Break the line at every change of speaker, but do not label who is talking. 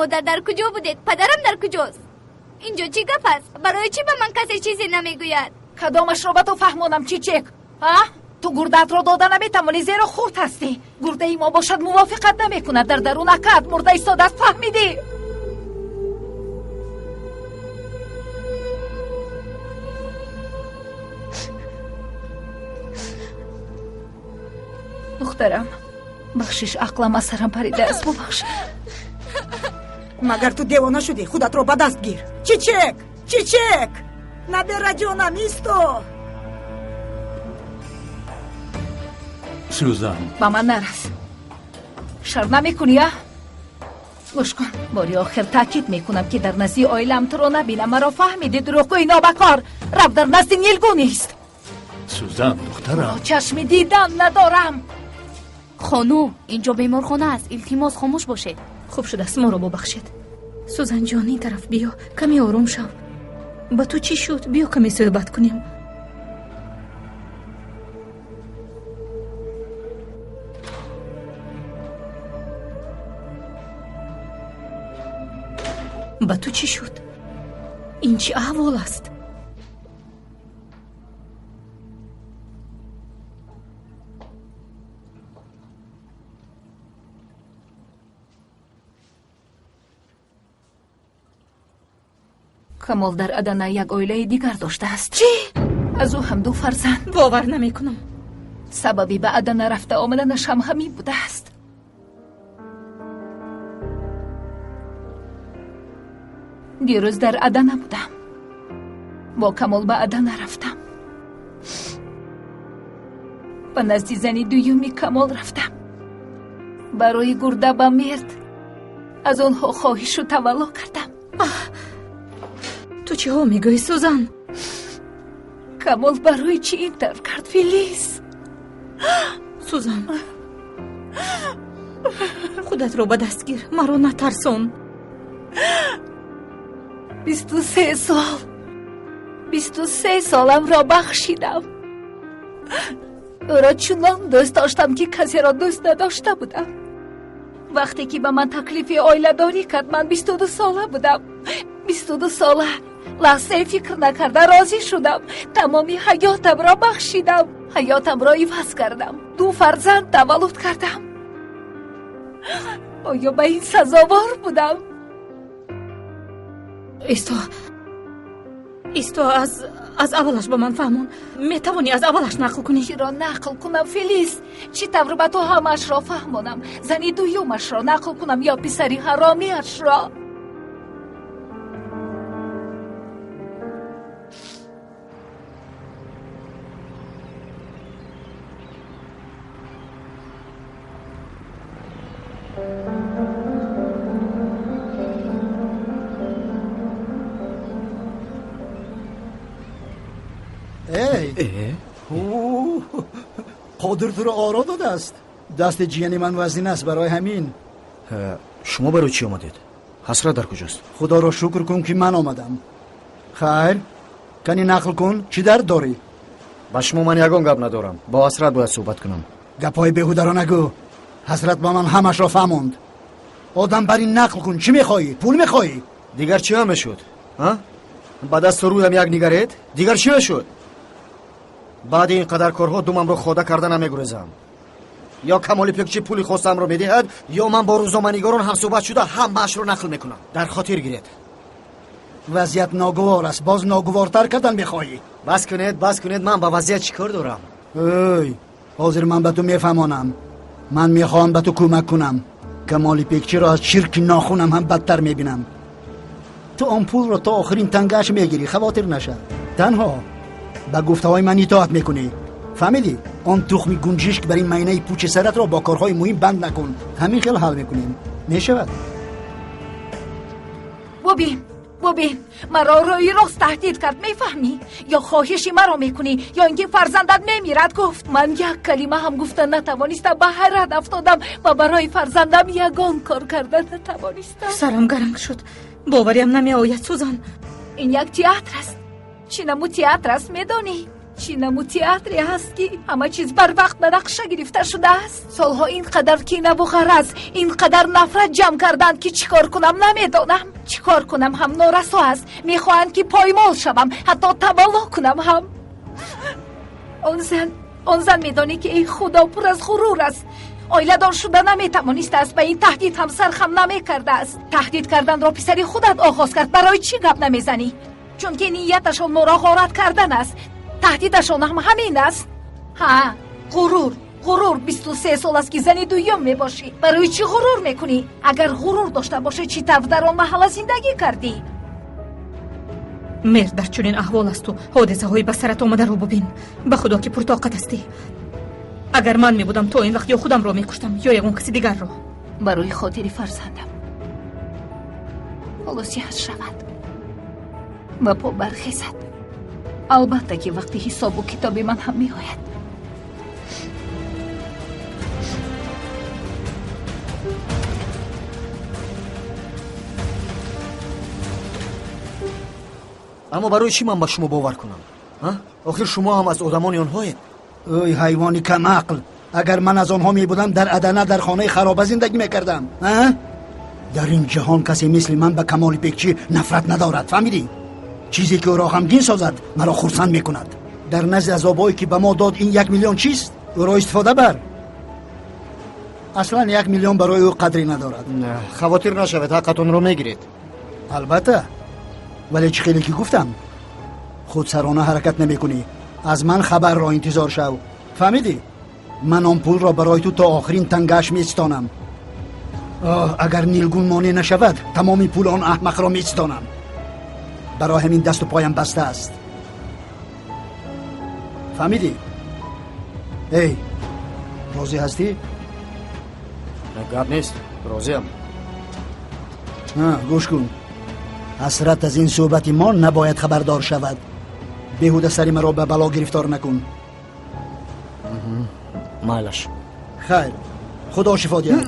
Модар дар куҷо будед? Падарам дар куҷост? Инҷо чӣ гап аст? Барои чӣ ба ман касе чизе намегӯяд?
Кадомашро ба ту фаҳмонам, Чичек? А? Ту гурдаатро дода наметавонӣ, зеро хурд ҳастӣ. Гурдаи мо бошад мувофиқат намекунад. Дар дарун акаат мурда истодааст, фаҳмидӣ? Духтарам, бахшиш, ақлам аз сарам паридааст, бубахш.
Магар ту девона шудӣ? Худатро ба даст гир. Чичек! Чичек! Набера ҷонам, исто!
Сюзан.
Ба ман нарас. Шарм намекунӣ, а? Гӯш кун, бори охир таъкид мекунам, ки дар назди оилаам туро набинам. Маро фаҳмидӣ, дурӯғгӯи нобакор? Раб дар назди Нилгун ист.
Сюзан, духтарам.
Чашми дидан надорам.
Хонум, инҷо беморхона аст. Илтимос, хомӯш бошед.
Хуб шудааст, моро бубахшед. Сузанҷон, ин тараф биё, каме ором шав. Ба ту чӣ шуд? Биё каме суҳбат кунем. Ба ту чӣ шуд? Ин чӣ аҳвол аст?
Камол дар Адана як оилаи дигар доштааст.
Чӣ?
Аз ӯ ҳам ду фарзанд.
Бовар намекунам.
Сабаби ба Адана рафта омаданаш ҳам ҳамин будааст. Дирӯз дар Адана будам. Бо Камол ба Адана рафтам. Ба назди зани дуюми Камол рафтам. Барои гурда ба мерд аз онҳо хоҳишу тавалло кардам.
Ту чиҳо мегӯӣ, Сузан?
Камол барои чӣ ин тавр кард, Фелис?
Сузан, худатро ба даст гир, маро натарсон.
23 сол, 23 соламро бахшидам. Ӯро чунон дӯст доштам, ки касеро дӯст надошта будам. Вақте ки ба ман таклифи оиладорӣ кард, ман 22 сола будам. 22 сола. Лаҳзае фикр накарда розӣ шудам. Тамоми ҳаётамро бахшидам. Ҳаётамро иваз кардам. Ду фарзанд таваллуд кардам. Оё ба ин сазовор будам?
Исто, исто, аз аввалаш ба ман фаҳмон. Метавонӣ аз аввалаш нақл кунӣ?
Чиро нақл кунам, Фелис? Чӣ тавр ба ту ҳамаашро фаҳмонам? Зани дуюмашро нақл кунам ё писари ҳаромиашро?
Қодир туро оро додааст. Дасти ҷияни ман вазнин аст, барои ҳамин.
Шумо барои чӣ омадед? Ҳасрат дар куҷост?
Худоро шукр кун, ки ман омадам. Хайр, кани нақл кун, чӣ дард дорӣ?
Ба шумо ман ягон гап надорам. Бо Ҳасрат бояд суҳбат кунам.
Гапҳои беҳударо нагӯ. Ҳасрат ба ман ҳамашро фаҳмонд. Одам бар ин нақл кун. Чӣ мехоҳӣ? Пул мехоҳӣ?
Дигар чӣ мешуд? Ба дасту рӯям як нигаред? Дигар чӣ мешуд? Баъди ин қадар корҳо думамро хода карда намегурезам. Ё Камоли Пекчи пули хостаамро медиҳад, ё ман бо рӯзноманигорон ҳамсӯҳбат шуда ҳамаашро нақл мекунам. Дар хотир гиред.
Вазъият ногувор аст. Боз ногувортар кардан мехоҳӣ?
Бас кунед, бас кунед, ман ба вазъият чӣ кор дорам?
Эй, ҳозир ман ба ту мефаҳмонам. Ман мехоҳам ба ту кӯмак кунам. Камоли Пекчиро аз чирки нохунам ҳам бадтар мебинам. Ту он пулро то охирин тангааш мегирӣ, хавотир наша. Танҳо ба гуфтаҳои ман итоат мекунӣ. Фаҳмидӣ? Он тухми гунҷишк бар ин майнаи пучи саратро бо корҳои муҳим банд накун. Ҳамин хел ҳал мекунем. Мешавад?
Бубин, бубин, маро рӯи рост таҳдид кард, мефаҳмӣ? Ё хоҳиши маро мекунӣ, ё ин ки фарзандат мемирад, гуфт. Ман як калима ҳам гуфта натавонистам, ба ҳайрат афтодам ва барои фарзандам ягон кор карда натавонистам.
Сарам гаранг шуд. Бовариам намеояд, Сузан.
Ин як театр аст. Чӣ намуд театр аст, медонӣ? Чӣ намуд театре ҳаст, ки ҳама чиз барвақт ба нақша гирифта шудааст. Солҳо ин қадар кинаву ғараз, ин қадар нафрат ҷамъ карданд, ки чӣ кор кунам намедонам. Чӣ кор кунам ҳам норасо аст. Мехоҳанд, ки поймол шавам, ҳатто тавалло кунам ҳам. Он зан медонӣ, ки эй худо, пур аз ғурур аст. Оиладор шуда наметавонистааст, ба ин таҳдид ҳам сархам намекардааст. Таҳдид карданро писари худат оғоз кард. Барои чӣ гап намезанӣ? Чунки нияташон моро ғорат кардан аст. Таҳдидашон ҳам ҳамин аст. Ҳа, ғурур, ғурур. 23 сол аст, ки зани дуюм мебошӣ. Барои чӣ ғурур мекунӣ? Агар ғурур дошта бошӣ, чӣ тавр дар он маҳалла зиндагӣ кардӣ?
Мер дар чунин аҳвол асту ҳодисаҳои ба сарат омадаро бубин. Ба худо, ки пуртоқат ҳастӣ. Агар ман мебудам, то ин вақт ё худамро мекуштам, ё ягон каси дигарро.
Барои хотири фарзандам ҳоло сиҳат шавад ва по бархезад. Албатта, ки вақти ҳисобу китоби ман ҳам меояд.
Аммо барои чӣ ман ба шумо бовар кунам? Охир шумо ҳам аз одамони онҳоед.
Ой, ҳайвони камақл, агар ман аз онҳо мебудам, дар Адана дар хонаи хароба зиндагӣ мекардам. Дар ин ҷаҳон касе мисли ман ба Камоли Пекчӣ нафрат надорад, фаҳмидӣ? Чизе ки ӯро ғамгин созад, маро хурсанд мекунад. Дар назди азобҳое, ки ба мо дод, ин 1 миллион чист? Ӯро истифода бар. Аслан 1 миллион барои ӯ қадре надорад.
Хавотир нашавед, ҳаққатонро мегиред.
Албатта, вале чӣ хеле ки гуфтам, худсарона ҳаракат намекунӣ. Аз ман хабарро интизор шав, фаҳмидӣ? Ман он пулро барои ту то охирин тангааш меситонам. Оҳ, агар Нилгун монеъ нашавад, тамоми пули он аҳмақро меситонам. Барои ҳамин дасту поям баста аст, фаҳмидӣ? Эй, розӣ ҳастӣ?
Гап нест, розиам.
Гӯш кун, ҳасрат аз ин суҳбати мо набояд хабардор шавад. Беҳуда сари маро ба бало гирифтор накун.
Майлаш.
Хайр, худо шифо диҳад.